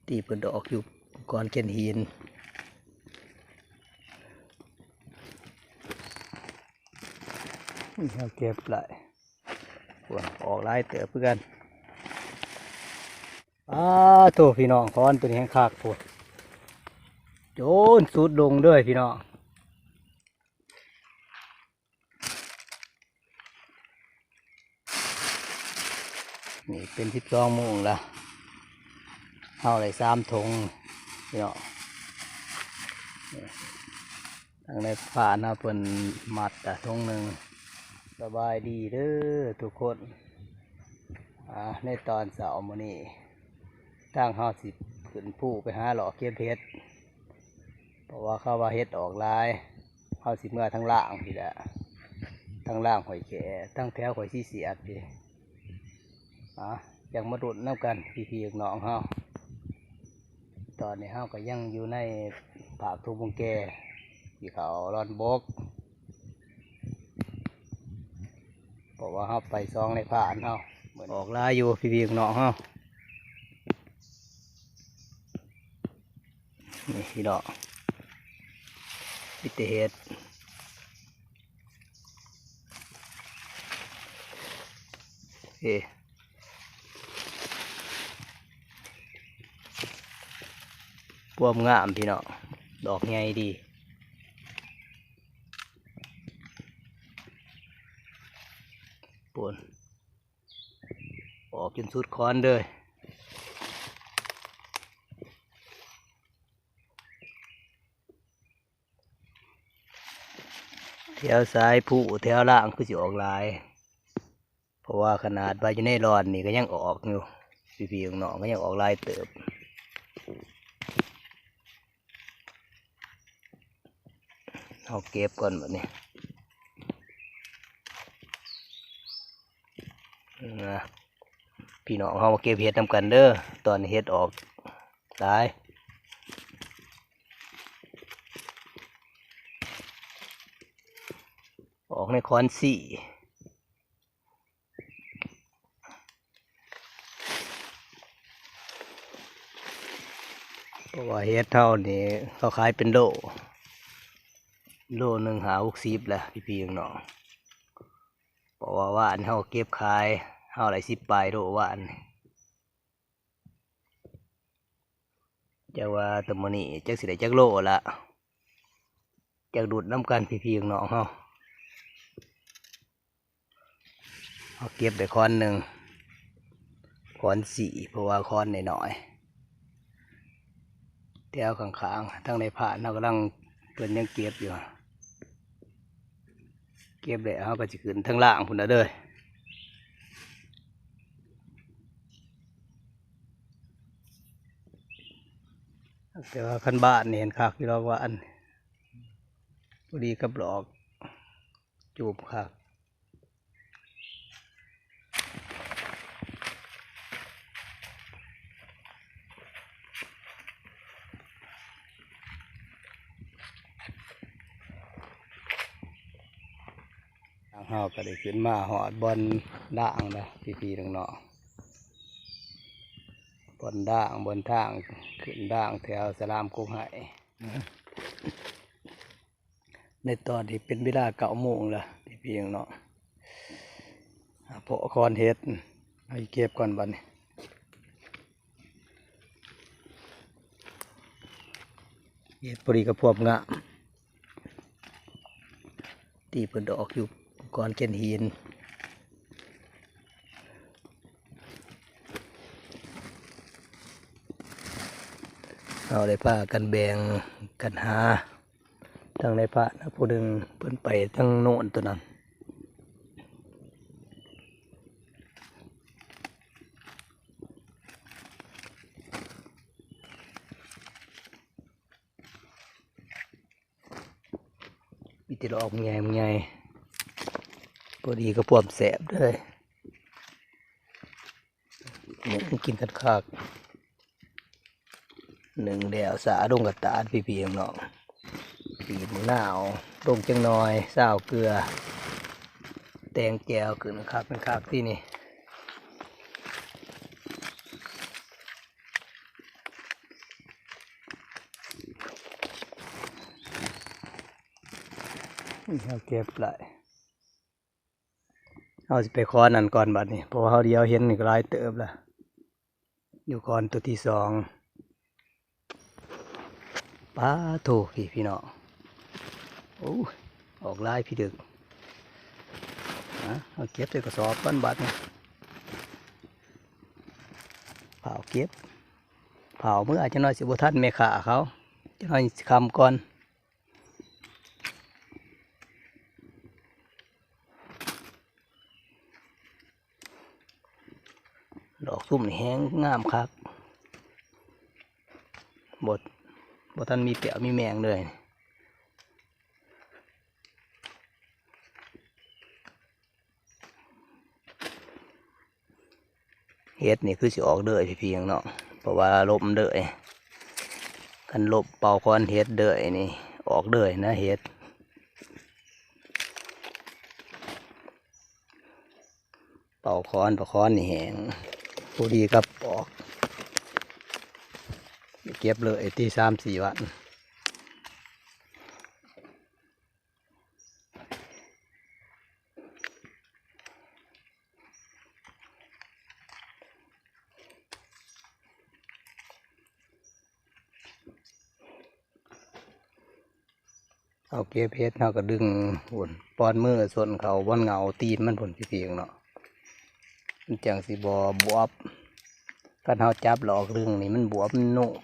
ຕີເພິ່ນອອກຢູ່ກ້ອນແກ່ນຫີນ. ນີ້ເຮົາເກັບຫຼາຍ ໂອ້ຍ ອອກຫຼາຍເຕີບຄືກັນ. ອ້າໂທ້ ພີ່ນ້ອງ ຄອນໂຕນີ້ແຮງຄັກໂພດ ຈົນສຸດລົງເດີພີ່ນ້ອງ. ນີ້ເປັນສິບສອງໂມງລະ ເຮົາໄດ້ສາມຖົງພີ່ນ້ອງ. ທາງໃນພານເຮົາເພິ່ນມັດລະຖົງໜຶ່ງ. ສະບາຍດີເດີທຸກຄົນ. ອາ ໃນຕອນເຊົ້າມື້ນີ້ ທາງເຮົາຊິຂຶ້ນພູໄປຫາເລາະເກັບເຫັດ ເພາະວ່າເຂົາວ່າເຫັດອອກຫຼາຍ. ເຮົາຊິເມືອທາງລ່າງພີ້ແຫຼະ ທາງລ່າງຫ້ວຍແຂ້ ທາງແຖວຫ້ວຍສີສຽດພີ້. ອາ ຈັ່ງມາລຸ້ນນຳກັນພີ່ໆນ້ອງໆເຮົາ. ຕອນນີ້ເຮົາກໍຍັງຢູ່ໃນພາກທົ່ງບົງແກ ທີ່ເຂົາລອນບົກ ເພາະວ່າເຮົາໄປສອງໃນພານເຮົາ ອອກຫຼາຍຢູ່ພີ່ໆນ້ອງໆເຮົາ. ນີ້ພີ່ນ້ອງ ມີແຕ່ເຫັດ ເອີ ພວມງາມພີ່ນ້ອງ ດອກໃຫຍ່ດີ. ພຸ້ນ ອອກຈົນສຸດຄອນເລີຍ. ແຖວສາຍພູແຖວລ່າງຄືຊິອອກຫຼາຍ ເພາະວ່າຂະໜາດວ່າຢູ່ໃນລອນນີ້ກໍຍັງອອກຢູ່ ພີ່ໆນ້ອງໆກໍຍັງອອກຫຼາຍເຕີບ. ເຮົາເກັບກ່ອນບັດນີ້ ນະ ພີ່ນ້ອງເຮົາມາເກັບເຫັດນຳກັນເດີ. ຕອນນີ້ເຫັດອອກຫຼາຍ ອອກໃນຄອນສີ່ ເພາະວ່າເຫັດເຮົານີ້ເຂົາຂາຍເປັນໂລ ໂລໜຶ່ງຫ້າຫົກສິບແຫຼະພີ່ໆນ້ອງໆ. ເພາະວ່າວານເຮົາເກັບຂາຍ ເຮົາໄດ້ສິບປາຍໂລວານ. ຈັກວ່າແຕ່ມື້ນີ້ຈັກຊິໄດ້ຈັກໂລລະ ຈັກດຸດນຳກັນພີ່ໆນ້ອງໆເຮົາ. ເຮົາເກັບໄດ້ຄອນໜຶ່ງ ຄອນສີ່ ເພາະວ່າຄອນນ້ອຍໆ ແຖວຂ້າງໆ ທາງໃນພານເຮົາກຳລັງ ເພິ່ນຍັງເກັບຢູ່ ເກັບແລ້ວເຮົາກໍຊິຂຶ້ນທາງລ່າງພຸ້ນລະເດີ. ແຕ່ວ່າຄັນບ້ານນີ້ເຫັນຄັກຢູ່ດອກວ່າອັນ ພໍດີກັບຫຼອກ ຈູບຄັກ. ເຮົາກໍໄດ້ຂຶ້ນມາຮອດບ່ອນລ່າງແລ້ວພີ່ໆນ້ອງໆ ບ່ອນລ່າງ ບ່ອນທາງຂຶ້ນລ່າງແຖວສະລາມກົກໄຫ. ໃນຕອນນີ້ເປັນເວລາເກົ້າໂມງແລ້ວພີ່ໆນ້ອງໆ ເພາະຄອນເຫັດ ເຮົາຊິເກັບກ່ອນບັດນີ້ ເຫັດພໍດີກັບພວມງາມ ຕີເພິ່ນອອກຢູ່ກ້ອນແກ່ນຫີນ. ເຮົາໄດ້ພາກັນແບ່ງກັນຫາ ທັງນາຍພານນະ ຜູ້ໜຶ່ງເພິ່ນໄປທາງໂນ້ນຕົວນັ້ນ ມີແຕ່ດອກໃຫຍ່ໆ ພໍດີກັບພວມແຊບເລີຍ ນີ້ກິນຄັກໆ. ໜຶ້ງແລ້ວ ສາລົງກະຕາດພີ່ໆນ້ອງໆ ບີບໝາກນາວລົງຈັກໜ່ອຍ ຊາວເກືອ ແຕ່ງແຈ່ວຂຶ້ນຄັກເປັນຄັກທີນີ້. ເຮົາເກັບຫຼາຍ ເຮົາຊິໄປຄອນນັ້ນກ່ອນບັດນີ້ ເພາະວ່າເຮົາດຽວເຫັນນີ້ກໍຫຼາຍເຕີບລະ ຢູ່ຄອນຕົວທີສອງ. ປາໂທ້ ພີ່ ພີ່ນ້ອງ ໂອ້ຍ ອອກຫຼາຍພີ່ເດິກ ນະ ເຮົາເກັບໃສ່ກະສອບກ່ອນບັດນີ້ ຟ້າວເກັບ ຟ້າວເມືອ ຈັກໜ້ອຍຊິບໍ່ທັນແມ່ຄ້າເຂົາ ຈັກໜ້ອຍຊິຄ່ຳກ່ອນ. ດອກຊຸມນີ້ແຮງງາມຄັກ ບໍ່ ບໍ່ທັນມີແປ້ວມີແມງເລີຍ. ເຫັດນີ້ຄືຊິອອກເດີຍພີ່ໆນ້ອງໆ ເພາະວ່າລົມເດີຍ ຄັນລົມເປົ່າຄອນເຫັດເດີຍນີ້ອອກເດີຍນະເຫັດ ເປົ່າຄອນ ເປົ່າຄອນນີ້ແຮງ ພໍດີກັບອອກ ເກັບເລີຍຕິ ສາມສີ່ວັນ. ເຮົາເກັບເຫັດ ເຮົາກໍດຶງພຸ້ນ ປ້ອນມືສົ້ນເຂົ້າບ່ອນເຫງົ້າຕີນມັນພຸ້ນພີ່ໆນ້ອງ ມັນຈັ່ງຊິບໍ່ບວບ ຄັນເຮົາຈັບລອກດຶງນີ້ມັນບວບ ມັນນຸ້ມ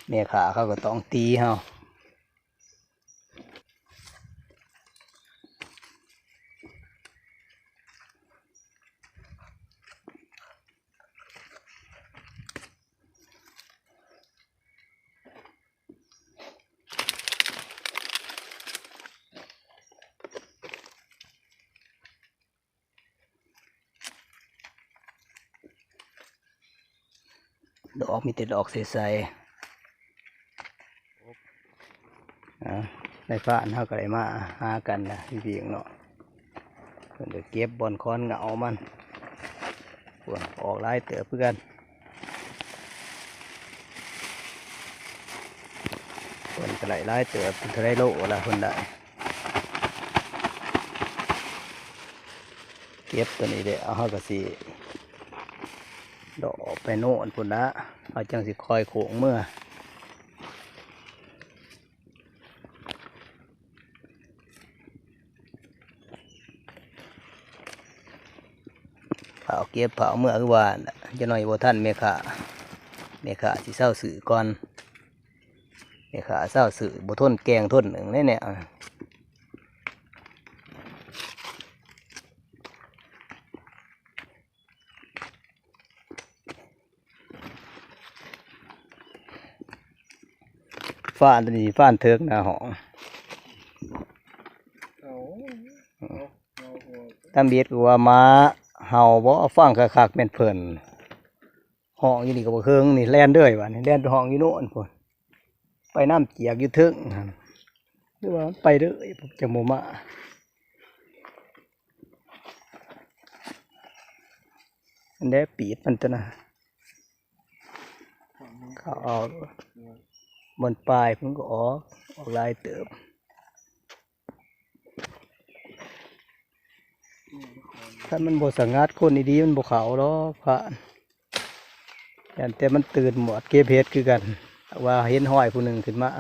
ແມ່ຄ້າເຂົາກໍຕ້ອງຕີເຮົາ. ດອກ ມີແຕ່ດອກໃສໆ ອາ ໃນຟານເຮົາກໍໄດ້ມາຫາກັນນະ ພີ່ໆນ້ອງໆ ເພິ່ນກໍເກັບບ່ອນຄອນເຫງົ້າມັນ ໂອ້ຍ ອອກຫຼາຍເຕີບຄືກັນ ເພິ່ນກໍໄດ້ຫຼາຍເຕີບ ເທົ່າໃດໂລລະເພິ່ນໄດ້ ເກັບຕົວນີ້ແຫຼະ ເຮົາກໍຊິເລາະອອກໄປໂນ້ນພຸ້ນລະ ເຮົາຈັ່ງຊິຄ່ອຍໂຄ້ງເມືອ. ຟ້າວເກັບຟ້າວເມືອຄືວ່າ ຈັກໜ້ອຍບໍ່ທັນແມ່ຄ້າ ແມ່ຄ້າຊິເຊົາຊື້ກ່ອນ ແມ່ຄ້າເຊົາຊື້ ບໍ່ທົນແກ່ງທົນໜຶ່ງແນ່ໆ. ຟານຕົວນີ້ ຟານເຖິກໜ້າຫ້ອງ ເອົາ ຕຳອິດກໍວ່າໝາເຫົ່າບໍ່ ຟັງຄັກໆ ແມ່ນເພິ່ນຮ້ອງຢູ່ນີ້ກໍບໍ່ເຄິ່ງນີ້ ແລ່ນເລີຍບາດນີ້ ແລ່ນໄປຮ້ອງຢູ່ໂນ້ນພຸ້ນ ໄປນຳຈຽກຢູ່ເທິງຫັ້ນ ຫຼືວ່າໄປເລີຍ ຈັກບໍ່ມາ. ອັນໃດປີດມັນຕົວນະ ເຂົາເອົາບ່ອນປາຍເພິ່ນກໍອອກ ອອກຫຼາຍເຕີບ ຄັນມັນບໍ່ສະຫງັດຄົນດີໆ ມັນບໍ່ເຂົ້າດອກພານ ຢ້ານແຕ່ມັນຕື່ນມອດເກັບເຫັດຄືກັນ ວ່າເຫັນຮອຍຜູ້ໜຶ່ງຂຶ້ນມາ.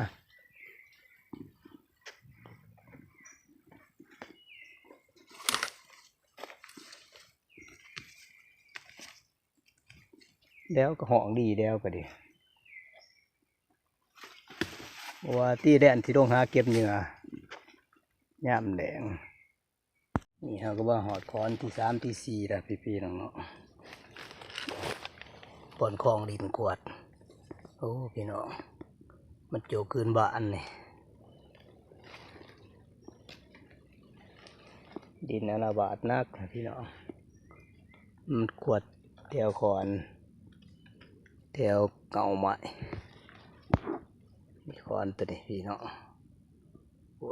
ແລ້ວກໍຮ້ອງດີ ແລ້ວກໍດີ ບໍ່ວ່າຕີແລ່ນຊິລົງຫາເກັບເຫຍື່ອຍາມແລງ. ນີ້ເຮົາກໍມາຮອດຄອນທີສາມ ທີສີ່ແລ້ວ ພີ່ໆນ້ອງໆ ບ່ອນຄອງດິນກວດ ໂອ້ ພີ່ນ້ອງ ມັນໂຈກຄືນບ້ານນີ້ ດິນອາລະວາດໜັກນະພີ່ນ້ອງ ມັນຂວດແຖວຂອນ ແຖວເຫງົ້າໄມ້ ມີຂອນຕົວນີ້ພີ່ນ້ອງ ໂອ້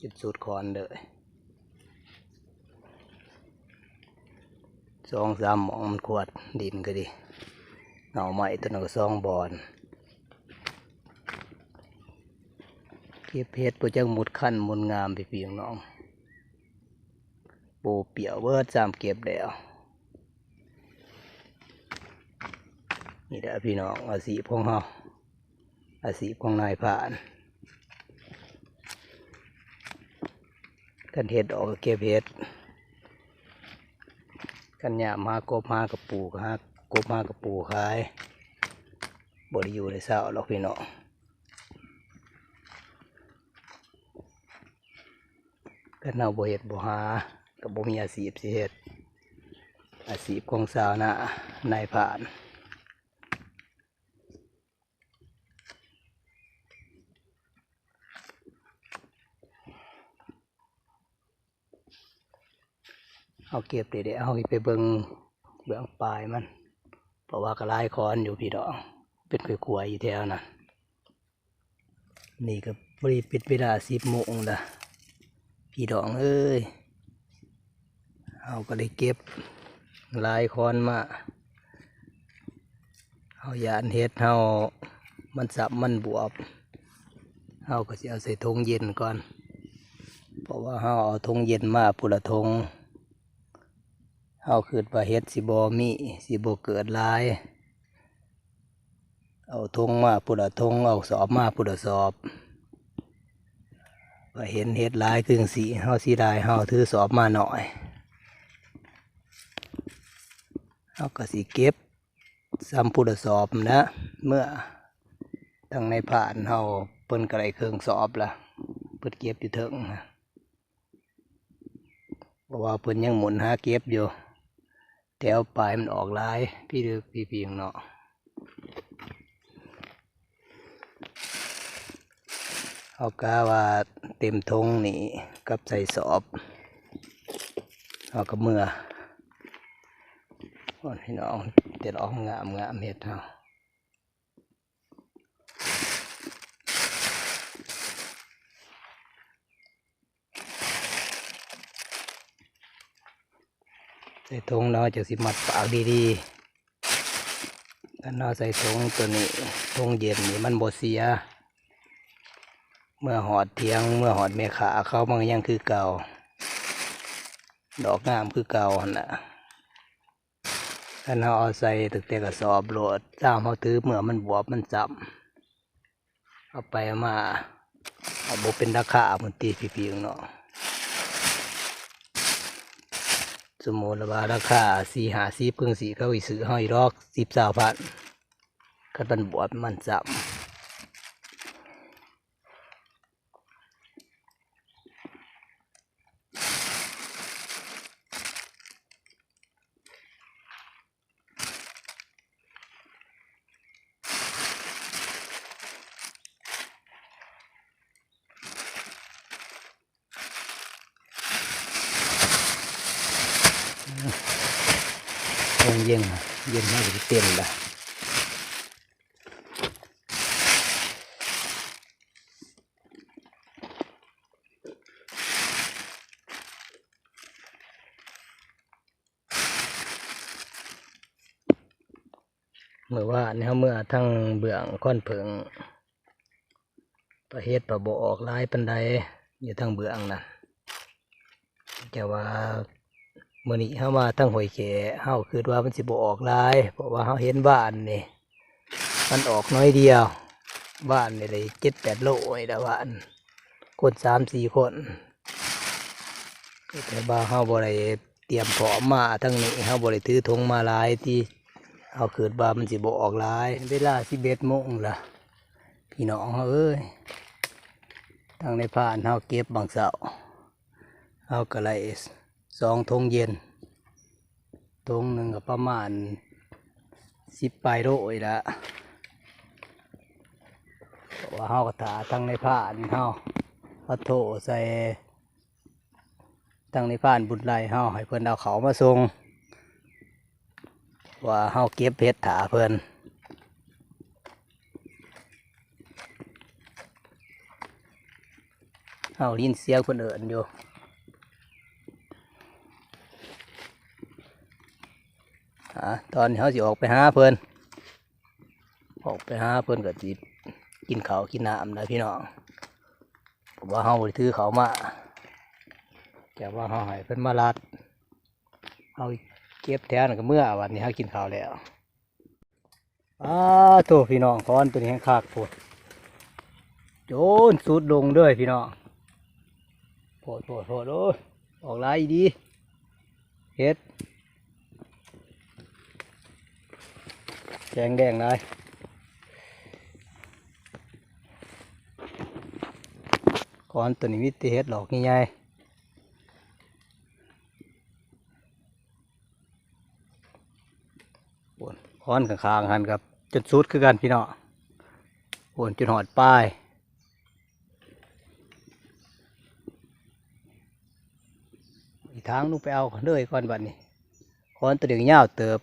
ຈຸດສຸດຂອນເດີ ສອງສາມໝ່ອງມັນຂວດດິນກໍດີ ເຫງົ້າໄມ້ຕົວນັ້ນກໍສອງບ່ອນ. ເກັບເຫັດບໍ່ຈັກໝົດຄັນໝົດງາມພີ່ໆນ້ອງໆ ໂອ້ ປຽວເບີດ ຊ້ຳເກັບແລ້ວ. ນີ້ແຫຼະພີ່ນ້ອງ ອາຊີບຂອງເຮົາ ອາຊີບຂອງນາຍພານ. ຄັນເຫັດອອກກໍເກັບເຫັດ ຄັນຍາມຫາກົບຫາກະປູ ກໍຫາກົບຫາກະປູຂາຍ ບໍ່ໄດ້ຢູ່ໄດ້ເຊົາດອກພີ່ນ້ອງ. ຄັນເຮົາບໍ່ເຮັດບໍ່ຫາ ກໍບໍ່ມີອາຊີບຊິເຮັດ ອາຊີບຂອງຊາວນານາຍພານ. ເຮົາເກັບໄດ້ແລ້ວ ເຮົາຊິໄປເບິ່ງເບື້ອງປາຍມັນ ເພາະວ່າກໍຫຼາຍຄອນຢູ່ພີ່ນ້ອງ ເປັນຂວາຍໆຢູ່ແຖວນັ້ນ. ນີ້ກໍພໍດີເປັນເວລາສິບໂມງລະ ພີ່ນ້ອງເອີຍ ເຮົາກໍໄດ້ເກັບຫຼາຍຄອນມາ. ເຮົາຢ້ານເຫັດເຮົາມັນສັບມັນບວບ ເຮົາກໍຊິເອົາໃສ່ຖົງເຢັນກ່ອນ ເພາະວ່າເຮົາເອົາຖົງເຢັນມາພຸ້ນລະຖົງ ເຮົາຄິດວ່າເຫັດຊິບໍ່ມີ ຊິບໍ່ເກີດຫຼາຍ ເອົາຖົງມາພຸ້ນລະຖົງ ເອົາສອບມາພຸ້ນລະສອບ ວ່າເຫັນເຫັດຫຼາຍຄືຈັ່ງຊີ້ ເຮົາເສຍດາຍ ເຮົາຖືສອບມາໜ້ອຍ ເຮົາກໍຊິເກັບ ສ່ຳພຸ້ນລະສອບນະ ເມືອ ທາງນາຍພານເຮົາ ເພິ່ນກໍໄດ້ເຄິ່ງສອບລະ ເພິ່ນເກັບຢູ່ເທິງນະ ເພາະວ່າເພິ່ນຍັງໝູນຫາເກັບຢູ່ ແຖວປາຍມັນອອກຫຼາຍ ພີ່ເດີ ພີ່ໆນ້ອງໆ. ເຮົາກະວ່າເຕັມຖົງນີ້ກັບໃສ່ສອບ ເຮົາກໍເມືອ. ໂອ້ຍ ພີ່ນ້ອງ ແຕ່ດອກງາມໆ ເຫັດເຮົາ. ໃສ່ຖົງແລ້ວເຮົາຈັ່ງຊິມັດປາກດີໆ ຄັນເຮົາໃສ່ຖົງໂຕນີ້ ຖົງເຢັນນີ້ມັນບໍ່ເສຍ ເມື່ອຮອດຖຽງ ເມື່ອຮອດແມ່ຄ້າເຂົາ ມັນກໍຍັງຄືເກົ່າ ດອກງາມຄືເກົ່າຫັ້ນນະ. ຄັນເຮົາເອົາໃສ່ຕັ້ງແຕ່ກະສອບໂລດ ຍາມເຮົາຖືເມືອມັນບວບມັນຊ້ຳ ເອົາໄປເອົາມາ ເອົາບໍ່ເປັນລາຄາພຸ້ນຕິພີ່ໆນ້ອງໆ. ສົມມຸດລະວ່າລາຄາສີ່ຫ້າສິບ ຈັ່ງຊີ້ ເຂົາຊິຊື້ເຮົາຢູ່ດອກ ສິບ ຊາວພັນ ຄັນມັນບວບມັນຊ້ຳ. ເຢັນ ເຢັນເຮົາກໍຊິເຕັມລະ. ເມື່ອວານນີ້ເຮົາເມືອທາງເບື້ອງຄອນເຜິ້ງ ປາເຫັດປາບໍ່ອອກຫຼາຍປານໃດ ຢູ່ທາງເບື້ອງນັ້ນ ແຕ່ວ່າມື້ນີ້ເຮົາມາທາງຫ້ວຍແຂ້ ເຮົາຄິດວ່າມັນຊິບໍ່ອອກຫຼາຍ ເພາະວ່າເຮົາເຫັນວານນີ້ ມັນອອກໜ້ອຍດຽວ ວານນີ້ໄດ້ເຈັດແປດໂລນີ້ແຫຼະ ວານ ຄົນສາມສີ່ຄົນ ແຕ່ວ່າເຮົາບໍ່ໄດ້ຕຽມພ້ອມມາທາງນີ້ ເຮົາບໍ່ໄດ້ຖືຖົງມາຫຼາຍຕິ ເຮົາຄິດວ່າມັນຊິບໍ່ອອກຫຼາຍ. ເວລາສິບເອັດໂມງລະ ພີ່ນ້ອງເອີຍ ທາງນາຍພານເຮົາເກັບບາງເຊົ້າ ເຮົາກໍໄດ້ສອງຖົງເຢັນ ຖົງໜຶ່ງກໍປະມານສິບປາຍໂລນີ້ລະ ເພາະວ່າເຮົາກໍຖ້າທາງນາຍພານເຮົາ ເຮົາໂທໃສ່ທາງນາຍພານບຸນໄລເຮົາ ໃຫ້ເພິ່ນເອົາເຂົ້າມາສົ່ງ ວ່າເຮົາເກັບເຫັດຖ້າເພິ່ນ. ເຮົາໄດ້ຍິນສຽງເພິ່ນເອີ້ນຢູ່ ອາ ຕອນນີ້ເຮົາຊິອອກໄປຫາເພິ່ນ ອອກໄປຫາເພິ່ນກໍຊິກິນເຂົ້າກິນນ້ຳນະພີ່ນ້ອງ. ວ່າເຮົາບໍ່ໄດ້ຖືເຂົ້າມາ ແຕ່ວ່າເຮົາໃຫ້ເພິ່ນມາລັດ ເຮົາເກັບແຖວນັ້ນກໍເມືອ ບັດນີ້ເຮົາກິນເຂົ້າແລ້ວ. ອ້າໂທ້ ພີ່ນ້ອງ ຂອນໂຕນີ້ແຮງຄັກໂພດ ຈົນສຸດດົງເລີຍພີ່ນ້ອງ ໂພດໆໆ ໂອ້ຍ ອອກຫຼາຍອີ່ຫຼີ ເຫັດ ແຂງແດງຫຼາຍ ຂອນໂຕນີ້ມີແຕ່ເຫັດດອກໃຫຍ່ໆ ໂອ້ນ ຂອນຂ້າງໆຫັ້ນກໍຈົນສຸດຄືກັນພີ່ນ້ອງ ໂອ້ນ ຈົນຮອດປາຍ ອີກທາງໜຶ່ງໄປເອົາເລີຍກ່ອນບັດນີ້ ຂອນໂຕນີ້ຍາວເຕີບ.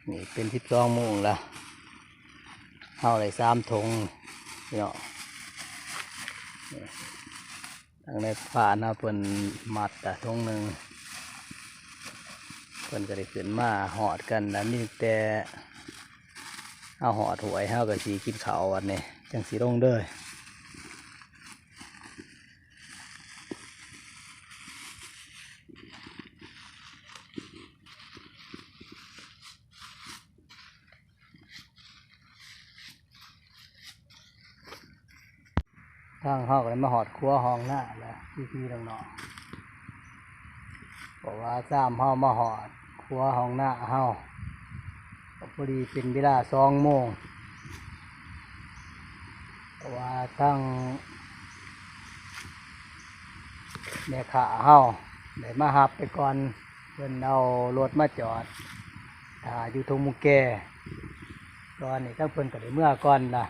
ນີ້ເປັນສິບສອງໂມງລະ ເຮົາໄດ້ສາມຖົງພີ່ນ້ອງ ທາງໃນພານເຮົາເພິ່ນມັດລະຖົງໜຶ່ງ ເພິ່ນກໍໄດ້ຂຶ້ນມາຮອດກັນລະ ມີແຕ່ເຮົາຮອດຫ້ວຍ ເຮົາກໍຊິກິນເຂົ້າບັດນີ້ ຈັ່ງຊິລົງເດີ. ທາງເຮົາກໍໄດ້ມາຮອດຂົວຮ່ອງນາແລ້ວ ພີ່ໆນ້ອງໆ ເພາະວ່າຊາມເຮົາມາຮອດຂົວຮ່ອງນາເຮົາ ກໍພໍດີເປັນເວລາສອງໂມງ ເພາະວ່າທາງແມ່ຄ້າເຮົາໄດ້ມາຮັບໄປກ່ອນ ເພິ່ນເອົາລົດມາຈອດຖ້າຢູ່ທົ່ງມຸງແກ ຕອນນີ້ທາງເພິ່ນກໍໄດ້ເມືອກ່ອນລະ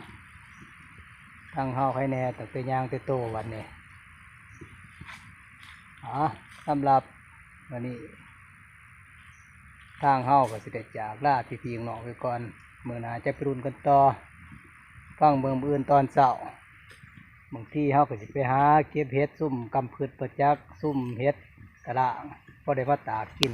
ທາງເຮົາໃຜແດ່ ຕັ້ງແຕ່ຍ່າງແຕ່ໂຕບັດນີ້. ອາ ສຳລັບມື້ນີ້ ທາງເຮົາກໍຊິໄດ້ຈາກລາພີ່ໆນ້ອງໆໄປກ່ອນ ມື້ໜ້າຈະໄປລຸ້ນກັນຕໍ່ ຟັງເບິ່ງມື້ອື່ນຕອນເຊົ້າ ບາງທີເຮົາກໍຊິໄປຫາເກັບເຫັດຊຸມກຳພືດປະຈັກ ຊຸມເຫັດກະລ້າງ ພໍໄດ້ມາຕາກກິນ.